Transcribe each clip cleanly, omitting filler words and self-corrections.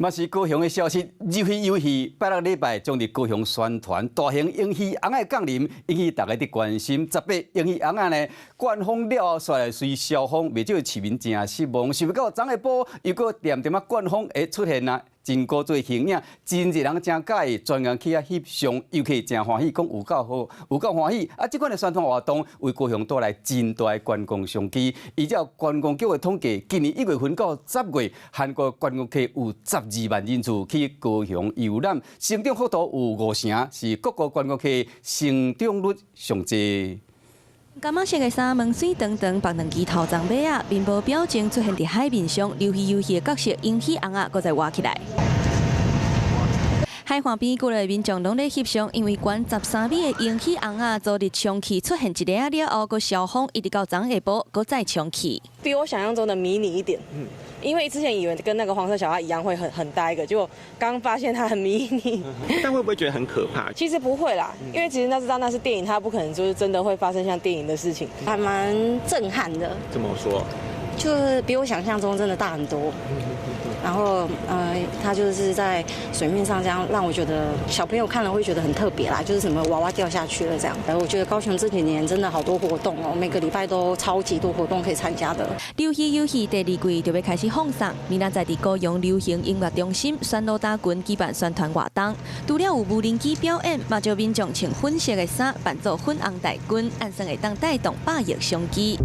嘛是高雄的消息，入戲遊戲拜六禮拜將佇高雄宣傳大型嬰魚尪仔的降臨，引起大家的關心。十八嬰魚尪仔呢，灌風了後，煞來隨蕭風，袂少市民誠失望。想袂到昨下晡又閣恬恬仔灌風會出現啊！真古錐形影，真濟人誠佮意，專工去遐翕相，遊客誠歡喜，講有夠好，有夠歡喜。啊，這款的宣傳活動為高雄帶來真大的觀光商機。依照觀光局的統計，今年1月份到10月，韓國觀光客有12萬人次去高雄遊覽，成長幅度有五成，是各國觀光客成長率上濟。柑仔色的衫，毛媠長長，縛兩支頭鬃尾仔，面無表情出現佇海面上，溜魚遊戲的角色嬰魚尪仔，閣再活起來。海岸邊過來民眾攏咧翕相，因為懸13米的嬰魚尪仔，昨日衝去出現一下了後，閣蕭風一直到昨下晡，閣再衝去。比我想象中的迷你一點，因為之前以為跟那個黃色小鴨一樣會很大一個，結果剛發現它很迷你。但會不會覺得很可怕？其實不會啦，因為其實那知道那是電影，它不可能就是真的會發生像電影的事情。還蠻震撼的。怎麼說？就是比我想象中真的大很多。然後，它就是在水面上這樣，讓我覺得小朋友看了會覺得很特別啦，就是什麼娃娃掉下去了這樣。我覺得高雄這幾年真的好多活動哦，每個禮拜都超級多活動可以參加的。溜魚遊戲第二季就欲開始放送，明仔載佇高雄流行音樂中心選路打群舉辦宣傳活動，除了有無人機表演，嘛招民眾穿粉色的衫扮做粉紅大軍，按算會當帶動百億商機。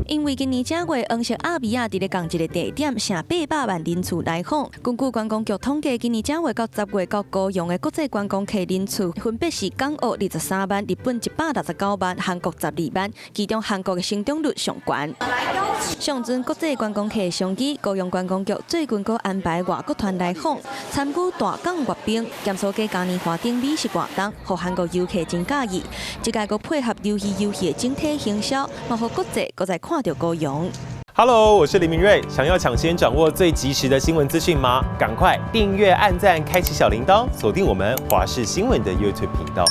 因為今年正月黃色鴨米仔佇咧仝一个地點，成800萬人次來訪。根據觀光局統計，今年正月到10月到高雄的國際觀光客人次，分別是港澳23萬、日本169萬、韓國12萬，其中韓國的成長率上懸。上陣國際觀光客的商機，高雄觀光局最近閣安排外國團來訪，參與大港閱兵、鹹酥雞嘉年華等美食活動，予韓國遊客真佮意。這屆閣配合溜魚遊戲的整體行銷，嘛予國際閣再看著高雄。 Hello，我是林明瑞。想要搶先掌握最及時的新聞資訊嗎？趕快訂閱、按讚、開啟小鈴鐺，鎖定我們華視新聞的 YouTube 頻道。